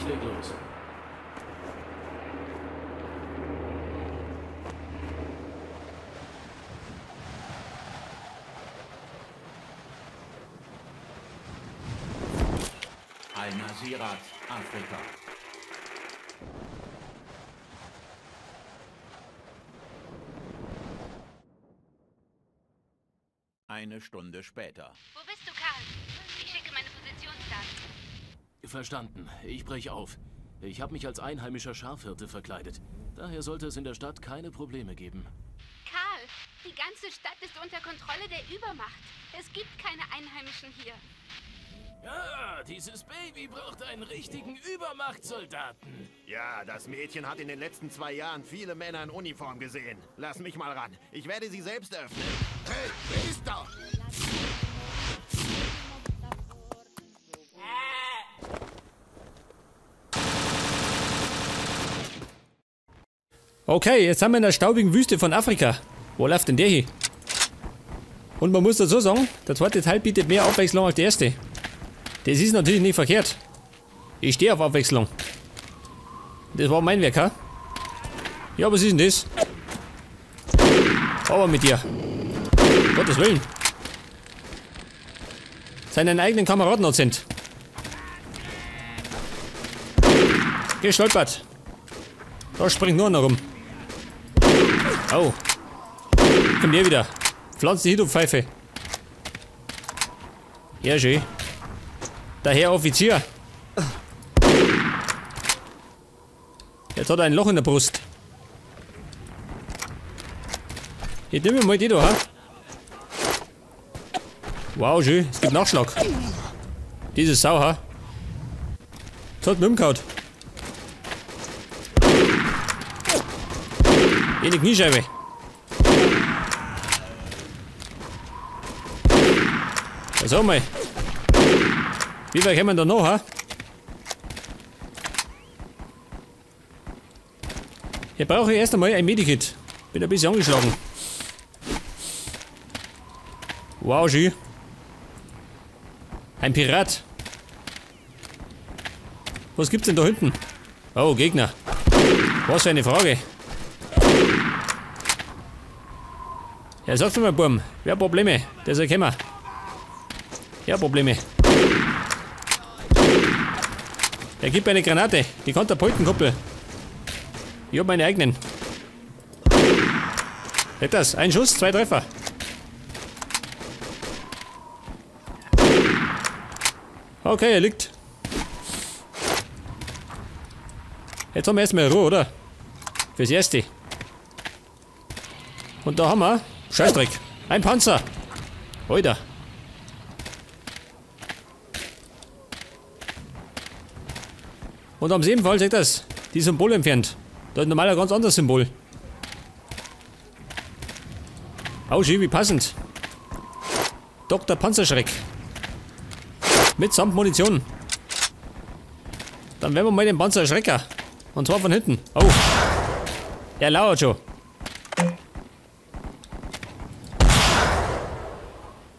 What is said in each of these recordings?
leg los. Al-Nasirat, Afrika. Eine Stunde später. Wo bist du, Karl? Ich schicke meine Positionsdaten. Verstanden. Ich breche auf. Ich habe mich als einheimischer Schafhirte verkleidet. Daher sollte es in der Stadt keine Probleme geben. Karl, die ganze Stadt ist unter Kontrolle der Übermacht. Es gibt keine Einheimischen hier. Ja, dieses Baby braucht einen richtigen Übermachtsoldaten. Ja, das Mädchen hat in den letzten 2 Jahren viele Männer in Uniform gesehen. Lass mich mal ran. Ich werde sie selbst öffnen. Hey, wer ist da? Okay, jetzt haben wir in der staubigen Wüste von Afrika. Wo läuft denn der hier? Und man muss dazu sagen, der zweite Teil bietet mehr Abwechslung als der erste. Das ist natürlich nicht verkehrt. Ich stehe auf Abwechslung. Das war mein Werk, ha? Ja, was ist denn das? Aber mit dir. Gottes Willen. Seinen eigenen Kameraden noch sind. Gestolpert. Da springt nur noch rum. Oh. Komm her wieder. Pflanz dich hin, du Pfeife. Ja, schön. Der Herr Offizier. Jetzt hat er ein Loch in der Brust. Ich nehme mal die da, ha? Wow, schön. Es gibt Nachschlag. Diese Sau, ha? Das hat mich umgehauen. In die Kniescheibe. Ja, sag mal. Wie weit kommen wir da noch, ha? Hier brauche ich erst einmal ein Medikit. Bin ein bisschen angeschlagen. Wow, schön. Ein Pirat. Was gibt's denn da hinten? Oh, Gegner. Was für eine Frage. Ja, sag's mir mal, Burm. Wer hat Probleme? Der soll kommen. Ja, Probleme. Er gibt eine Granate. Die Katapultenkuppel. Ich hab meine eigenen. Seht das? Ein Schuss, 2 Treffer. Okay, er liegt. Jetzt haben wir erstmal Ruhe, oder? Fürs Erste. Und da haben wir Scheißdreck. Ein Panzer. Alter. Und am selben Fall, seht das, die Symbole entfernt. Da ist normal ein ganz anderes Symbol. Oh, schön, wie passend. Dr. Panzerschreck. Mitsamt Munition. Dann werden wir mal den Panzerschrecker. Und zwar von hinten. Oh. Er lauert schon.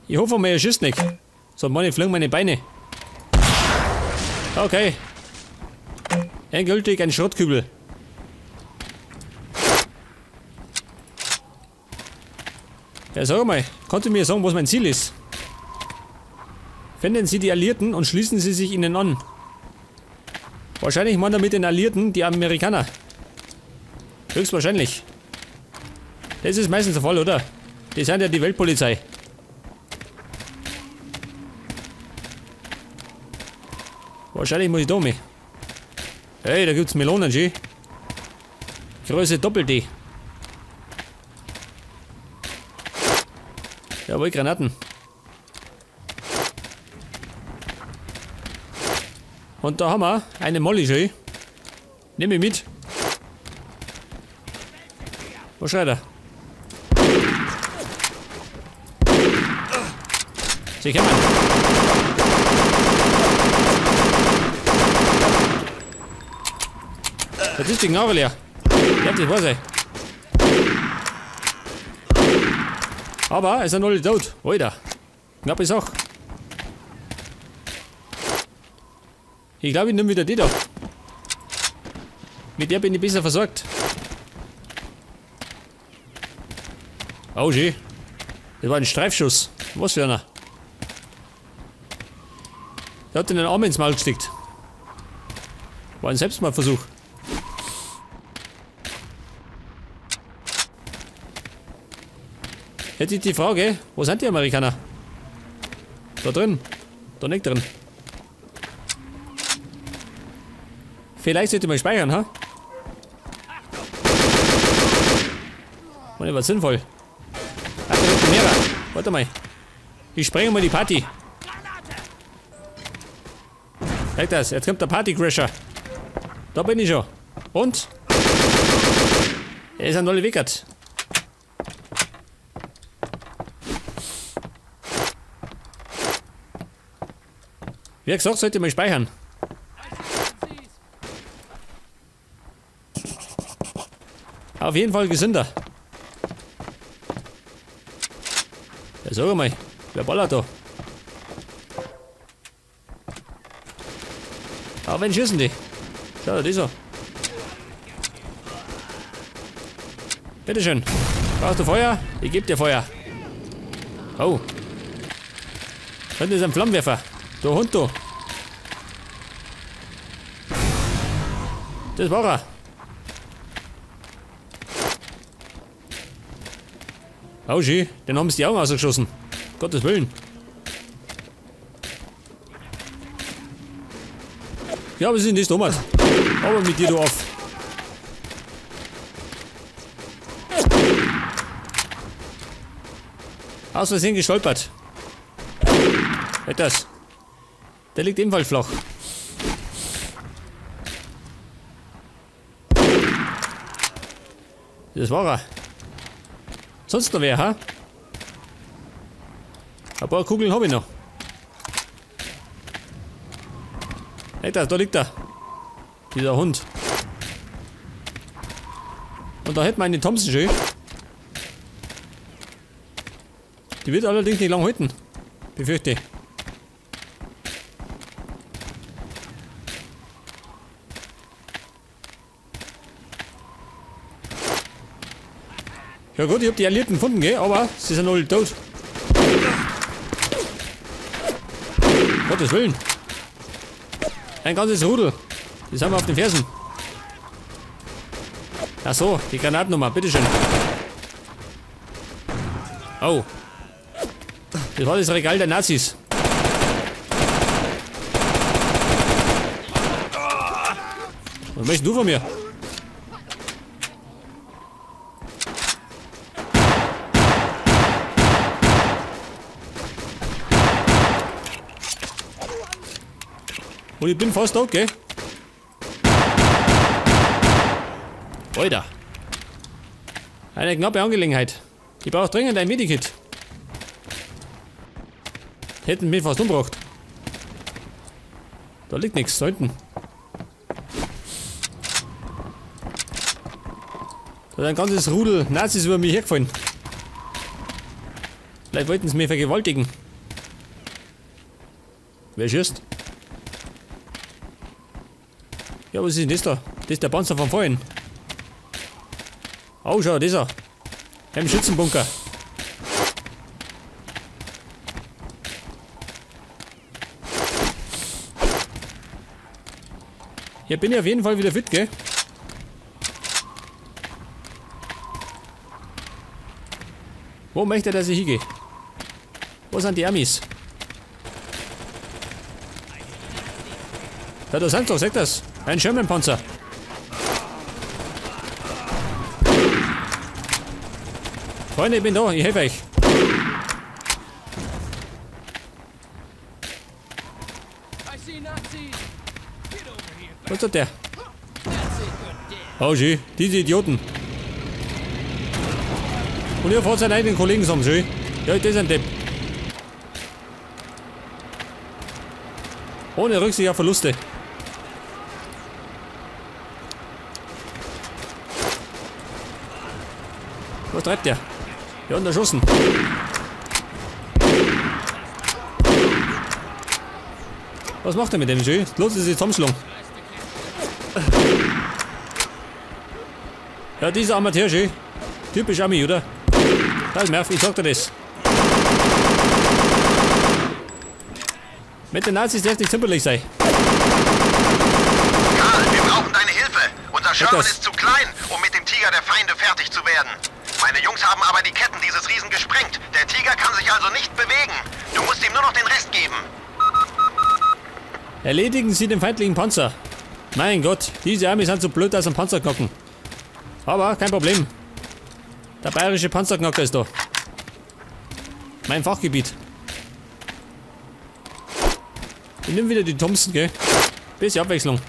Ich hoffe mal, er schießt nicht. So, meine fliegen meine Beine. Okay. Endgültig ein Schrottkübel. Ja, sag mal, kannst du mir sagen, was mein Ziel ist? Finden Sie die Alliierten und schließen Sie sich ihnen an. Wahrscheinlich meint er mit den Alliierten die Amerikaner. Höchstwahrscheinlich. Das ist meistens der Fall, oder? Die sind ja die Weltpolizei. Wahrscheinlich muss ich da mit. Hey, da gibt's Melonen, schön. Größe Doppel-D. Jawohl, Granaten. Und da haben wir eine Molly, schön. Nehme ich mit. Wo schreit er? Sie kommen. Das ist die Knarre leer. Ja, das war's, ey. Aber es sind alle tot. Alter. Knappe Sache. Ich glaube, ich nehme wieder die da. Mit der bin ich besser versorgt. Oh, schön. Das war ein Streifschuss. Was für einer. Der hat den Arm ins Maul gesteckt. War ein Selbstmordversuch. Jetzt ist die Frage, wo sind die Amerikaner? Da drin. Da nicht drin. Vielleicht sollte man speichern, ha? War nicht sinnvoll. Ach, da wird mehrere. Warte mal. Ich sprenge mal die Party. Zeig das, jetzt kommt der Partycrasher. Da bin ich schon. Und? Er ist ein tolle Wickert. Wie gesagt, sollte man speichern. Auf jeden Fall gesünder. Ja, sag mal, wer ballert da? Aber wen schießen die? Schau dir das an. Bitteschön. Brauchst du Feuer? Ich geb dir Feuer. Oh. Das ist ein Flammenwerfer. Du Hund, du. Das war er. Oh, schön. Den haben sie die Augen ausgeschossen. Gottes Willen. Ja, aber sie sind nicht Thomas. Aber mit dir, du auf. Aus Versehen gestolpert. Halt das. Der liegt ebenfalls flach. Das war er. Sonst noch wer, ha? Ein paar Kugeln habe ich noch. Hey, da liegt er. Dieser Hund. Und da hätten wir eine Thompson schön. Die wird allerdings nicht lang halten. Befürchte ich. Ja gut, ich hab die Alliierten gefunden, gell? Aber sie sind alle tot. Gottes Willen. Ein ganzes Rudel. Die sind wir auf den Fersen. Ach so, die Granatennummer, bitteschön. Oh. Das war das Regal der Nazis. Was möchtest du von mir? Und ich bin fast tot, gell? Alter. Eine knappe Angelegenheit. Ich brauche dringend ein Medikit. Hätten mich fast umgebracht. Da liegt nichts, da hinten. Da ist ein ganzes Rudel Nazis über mich hergefallen. Vielleicht wollten sie mich vergewaltigen. Wer schießt? Ja, was ist denn das da? Das ist der Panzer von vorhin. Oh, schau, dieser. Im Schützenbunker. Hier bin ich auf jeden Fall wieder fit, gell? Wo möchte er, dass ich hingehe? Wo sind die Amis? Da, da sind doch, sag das. Ein Sherman-Panzer. Freunde, ich bin da, ich helfe euch. Was ist der? Oh schön, diese Idioten. Und ihr fahrt seinen eigenen Kollegen zusammen, schön. Ja, das ist ein Depp. Ohne Rücksicht auf Verluste. Was treibt der? Wir haben erschossen. Was macht er mit dem Schön? Los ist die zusammenschlagen. Ja, dieser Amateur schön. Typisch Ami, oder? Das nervt, ich sag dir das. Mit den Nazis darf nicht zimperlich sein. Karl, wir brauchen deine Hilfe. Unser Sherman ist zu klein, um mit dem Tiger der Feinde fertig zu werden. Meine Jungs haben aber die Ketten dieses Riesen gesprengt. Der Tiger kann sich also nicht bewegen. Du musst ihm nur noch den Rest geben. Erledigen Sie den feindlichen Panzer. Mein Gott, diese Amis sind so blöd, dass sie einen Panzer knocken. Aber kein Problem. Der bayerische Panzerknocker ist da. Mein Fachgebiet. Ich nehme wieder die Thompson, gell? Bisschen Abwechslung.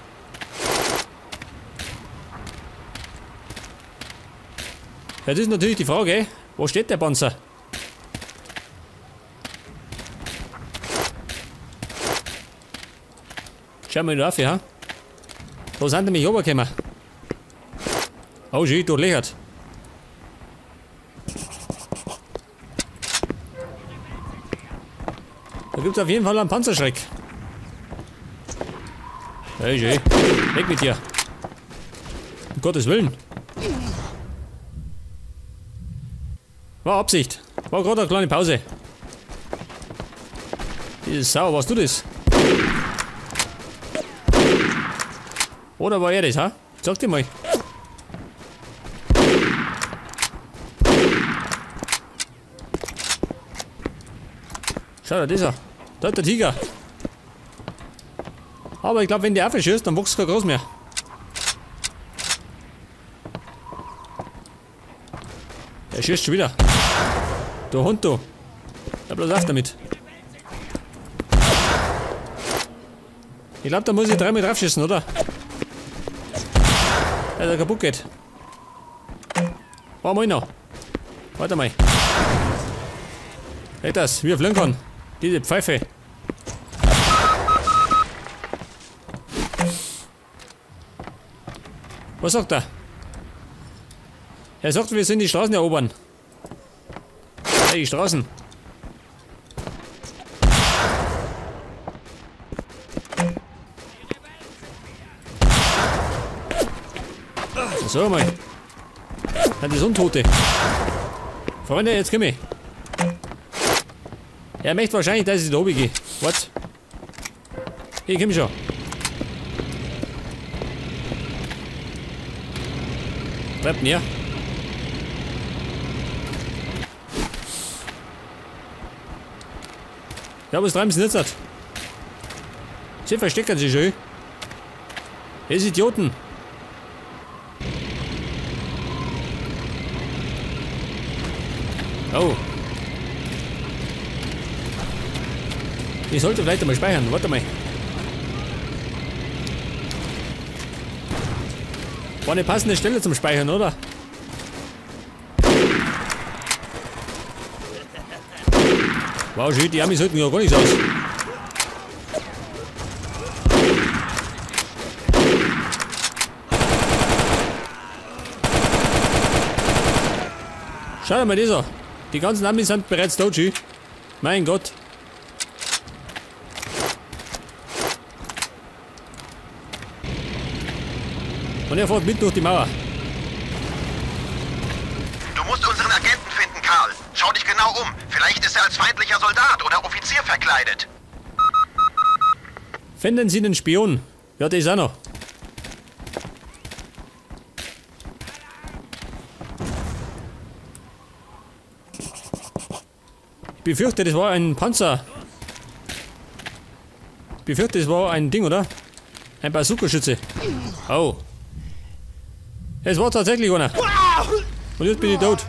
Ja, das ist natürlich die Frage, wo steht der Panzer? Schauen wir mal rauf, ja? Da sind nämlich runtergekommen. Oh, schön, durchlöchert. Da gibt es auf jeden Fall einen Panzerschreck. Hey, schön. Weg mit dir. Um Gottes Willen. War Absicht. War gerade eine kleine Pause. Diese Sau, warst du das? Oder war er das, ha? Sag dir mal. Schau dir das an. Da ist der Tiger. Aber ich glaube, wenn der Affe schießt, dann wächst kein Gras mehr. Er schießt schon wieder. Du Hund, du. Da bloß auf damit. Ich glaube, da muss ich dreimal drauf schießen, oder? Dass er kaputt geht. Warte mal noch. Warte mal. Hey, das, wie er fliegen kann. Diese Pfeife. Was sagt er? Er sagt, wir sind die Straßen erobern. Hey, die Straßen. So mal. Das ist Untote. Freunde, jetzt komm ich. Er möchte wahrscheinlich, dass ich da oben gehe. What? Ich komm schon. Bleibt näher. Ja, was treiben sie jetzt? Sie verstecken sich schön. Das Idioten. Oh. Ich sollte vielleicht einmal speichern. Warte mal. War eine passende Stelle zum Speichern, oder? Wow, schön, die Amis sollten ja gar nichts aus. Schau dir mal das an. Die ganzen Amis sind bereits tot, schön. Mein Gott. Und er fährt mit durch die Mauer. Du musst unseren Agenten finden, Karl. Schau dich genau um. Vielleicht ist er als feindlicher Soldat oder Offizier verkleidet. Finden Sie den Spion. Ja, der ist auch noch. Ich befürchte, das war ein Panzer. Ich befürchte, das war ein Ding, oder? Ein Bazooka-Schütze. Oh. Es war tatsächlich einer. Und jetzt bin ich tot.